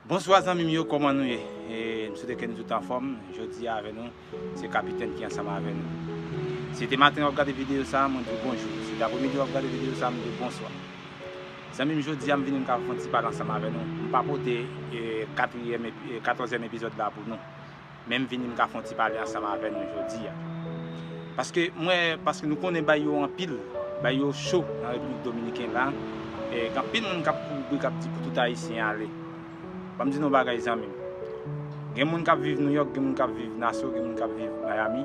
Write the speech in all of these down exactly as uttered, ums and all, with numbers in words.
Bonswa zanmi m yo, kòman nou ye? E, m swete ke nou tout anfòm. Jodi a avè nou, se Kapitèn ki ansanm avè nou. Si se te maten w ap gade videyo sa a, mwen di w bonjou. Si se te apremidi w ap gade videyo sa a, m di w bonswa. Zanmi m, jodi a m vini m ka fè yon ti pale ansanm avè nou. M pa pote, e, katriyèm epi, e, katòzyèm epizòd la pou nou. Men m vini m ka fè yon ti pale ansanm avè nou jodi a. Paske mwen, paske nou konnen bagay yo anpil, bagay yo cho nan Repiblik Dominiken la. E, gen anpil moun k ap kouri, k ap di pou tout Ayisyen ale. Ban m di nou yon bagay, zanmi m. Gen moun k ap viv Nouyòk, gen moun k ap viv Naso, gen moun k ap viv Miami,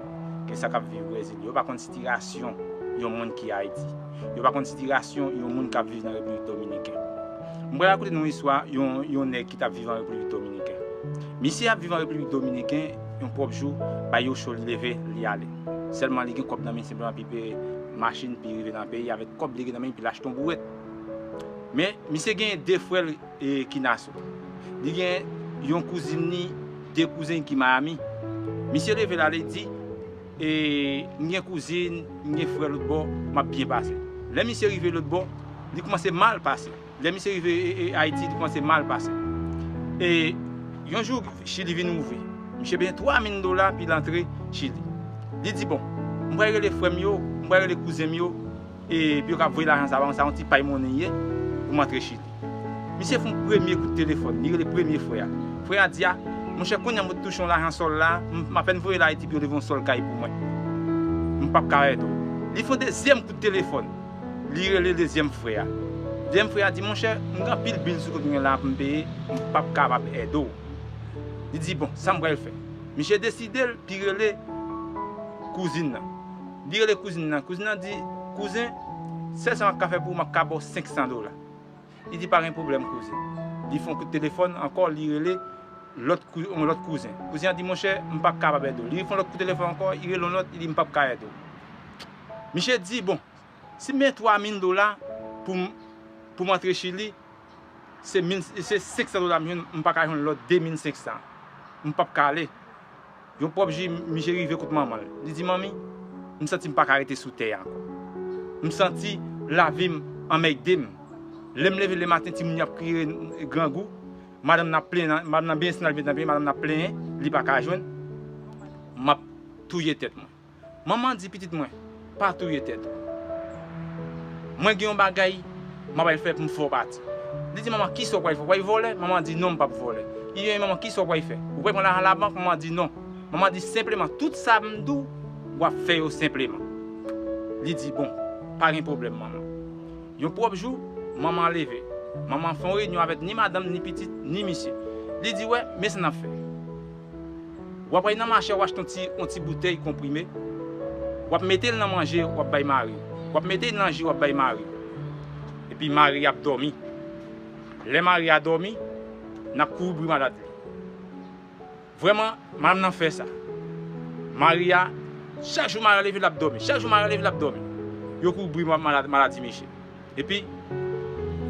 gen sa k ap viv Brezil. Yo pa konn sitirasyon yon moun ki Ayiti. Yo pa konn sitirasyon yon moun k ap viv nan Repiblik Dominiken. M pral rakonte nou istwa yon, yon nèg ki t ap viv an Repiblik Dominiken. Misye ap viv an Repiblik Dominiken, yon pwòp jou, bagay yo cho, li leve, li ale. Sèlman li gen kòb nan men, senpleman pou l peye machin, pou l rive nan peyi, avèk kòb li gen nan men, pou l achte yon bouwèt. Men, misye gen de frè l, e, ki Naso. Li gen yon kouzin li, de kouzen ki Miami. Misye leve la, li di, e, "M gen kouzin, m gen frè lòt bò, m ap byen pase." Lè misye rive lòt bò, li kòmanse mal pase. Lè misye rive, e, e, Ayiti, li kòmanse mal pase. E yon jou, Chili vin ouvri. Misye bezwen twa mil dola pou l antre Chili. Li di, "Bon, m pral rele frè m yo, m pral rele kouzen m yo, e pou yo ka voye lajan sa ba mwen, sa yon ti pay monnen ye, pou m antre Chili." Misye fè yon premye kout telefòn, li rele premye frè a. Frè a di, "A, monchè, kounye a mwen touche yon lajan sòl la, m, m apèn voye l Ayiti pou yo leve yon sòl kay pou mwen. M p ap ka ède w." Li fè yon dezyèm kout telefòn, li rele dezyèm frè a. Dezyèm frè a di, "Monchè, m gen anpil bil sou kont mwen la pou m peye, m p ap kapab ède w." Li di, "Bon, sa m pral fè." Misye deside l, pou l rele kouzin nan. Li rele kouzin nan. Kouzin nan di, "Kouzen, sèl sa m ap ka fè pou ou, m ap ka ba w senk san dola." Li di, "Pa gen pwoblèm, kouzen." Li fè yon kout telefòn ankò, li rele lòt kou-, yon lòt kouzen. Kouzen an di, "Monchè, m p ap kapab ède w." Li fè yon lòt kout telefòn ankò, li rele yon lòt, li di, "M p ap ka ède w." Misye di, "Bon, si m gen twa mil dola pou m, pou m antre Chili, se mil, se senk san dola m jwenn, m pa ka jwenn lòt de mil senk san. M p ap ka ale." Yon pwòp jou, misye rive kot manman l. Li di, "Manmi, m santi m pa ka rete sou tè a ankò. M santi lavi m anmèyde m. Lè m leve lematen, timoun yo ap kriye grangou. Madanm nan ap plenyen, madanm nan benyen si nan l vin tanpe, madanm nan ap plenyen, li pa ka jwenn. M ap touye tèt mwen." Manman di, "Pitit mwen, pa touye tèt ou. Mwen gen yon bagay m ap al fè pou m fè w pati." Li di, "Manman, kisa w pral fè? W pral vòlè?" Manman di, "Non, m p ap vòlè." Li di, "Manman, kisa w pral fè? Ou pral pran lajan labank?" Manman di, "Non." Manman di, "Senpleman, tout sa m di w, w ap fè yo senpleman." Li di, "Bon, pa gen pwoblèm, manman." Yon pwòp jou, manman leve. Manman fè yon reyinyon avèk ni madanm, ni pitit, ni misye. Li di, "Wè, men sa n ap fè. W ap al nan mache, w ap achte yon ti, yon ti boutèy konprime. W ap mete l nan manje, w ap bay Mari. W ap mete l nan ji, w ap bay Mari. Epi Mari ap dòmi. Lè Mari a dòmi, n ap kouvri malad li." Vrèman, madanm nan fè sa. Mari a, chak jou Mari a leve, l ap dòmi. Chak jou Mari a leve, l ap dòmi. Yo kouvri ma-, malad-, maladi misye. Epi,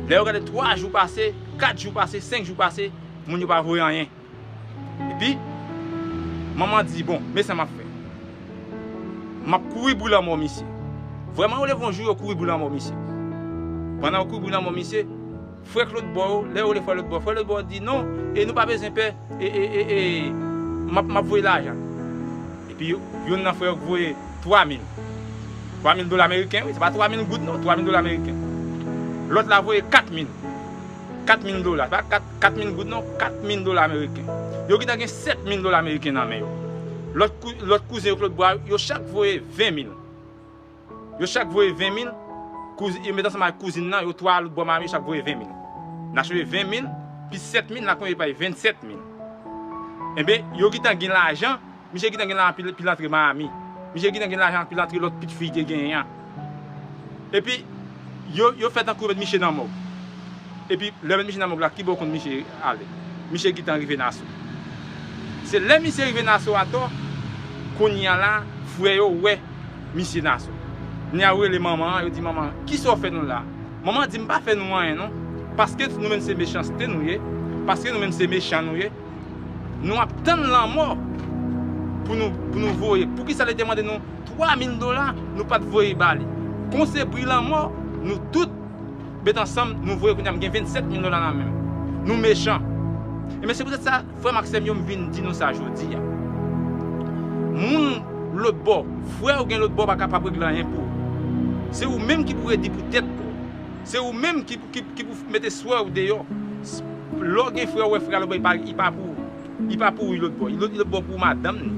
lè yo gade twa jou pase, kat jou pase, senk jou pase, moun yo pa voye anyen. Epi, manman di, "Bon, men sa m ap fè. M ap kouri bri lanmò misye." Vrèman, yo leve yon jou, yo kouri bri lanmò misye. Pandan yo kouri bri lanmò misye, frè k lòt bò yo, lè yo rele frè lòt bò, frè lòt bò di, "Non, e nou pa bezwen pè, e, e, e, e, m ap, m ap voye lajan." Epi yo, youn nan frè yo voye twa mil. Twa mil dola ameriken, wi, se pa twa mil goud non, twa mil dola ameriken. Lòt la voye kat mil. Kat mil dola, se pa kat, kat mil goud non, kat mil dola ameriken. Yo gentan gen sèt mil dola ameriken nan men yo. Lòt kou-, lòt kouzen yo k lòt bò a, yo chak voye ven mil. Yo chak voye ven mil, kouzi-, yo met ansanm ak kouzin nan, yo twa lòt bò Miami, yo chak voye ven mil. N a chanje ven mil, plis sèt mil, n a konbyen pral vennsèt mil. Enben, yo gentan gen lajan, misye gentan gen lajan pou l, pou l antre Miami. Misye gentan gen lajan pou l antre lòt pitit fi l te genyen an. Epi, yo, yo fè tankou yo met misye nan mòg. Epi, lè yo met misye nan mòg la, ki bò w konn misye ale? Misye gentan rive Naso. Se lè misye rive Naso atò, kounye a la, frè yo wè misye Naso. Kounye a yo rele manman an, yo di, "Manman, kisa w fè nou la?" Manman di, "M pa fè nou anyen non. Paske nou menm se mechanste nou ye. Paske nou menm se mechan nou ye. Nou ap tann lanmò pou nou, pou nou voye. Poukisa li te mande nou twa mil dola, nou pa t voye ba li? Kon se bri lanmò, nou tout met ansanm, nou voye kounye a, m gen vennsèt mil dola nan men m. Nou mechan." Ebyen, se poutèt sa, frè m ak sè m yo, m vin di nou sa jodi a. Moun lòt bò, frè ou gen lòt bò pa kapab regle anyen pou ou. Se ou menm ki pou redi pou tèt pa w. Se ou menm ki, ki, ki pou mete swè ou deyò. Lè w gen frè, ou wè frè a lòt bò, li pa, li pa pou ou. Li pa pou ou, li lòt bò. Li lòt, li lòt bò pou madanm ni,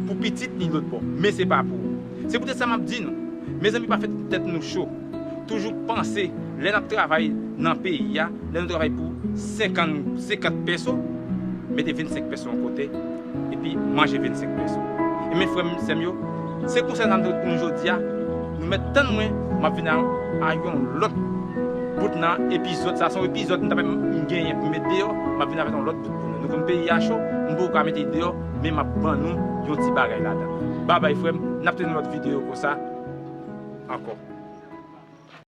pou pitit ni lòt bò. Men se pa pou ou. Se poutèt sa m ap di nou, mezanmi, pa fè tèt nou cho. Toujou panse, lè n ap travay nan peyi a, lè nou travay pou senkant, senkant pèso, mete vennsenk pèso yon kote, epi manje vennsenk pèso. Ebyen, frè m, sè m yo, se konsèy sa m te pou nou jodi a. Nou mèt tann mwen, m ap vin a, a yon lòt bout nan epizòd sa. Se yon epizòd m t ap, m genyen pou m met deyò, m ap vin avèk yon lòt bout pou nou. Nou konn peyi a cho, m poko ka mete deyò, men m ap ban nou yon ti bagay ladan. Babay, frè m, n ap te nan lòt videyo konsa ankò.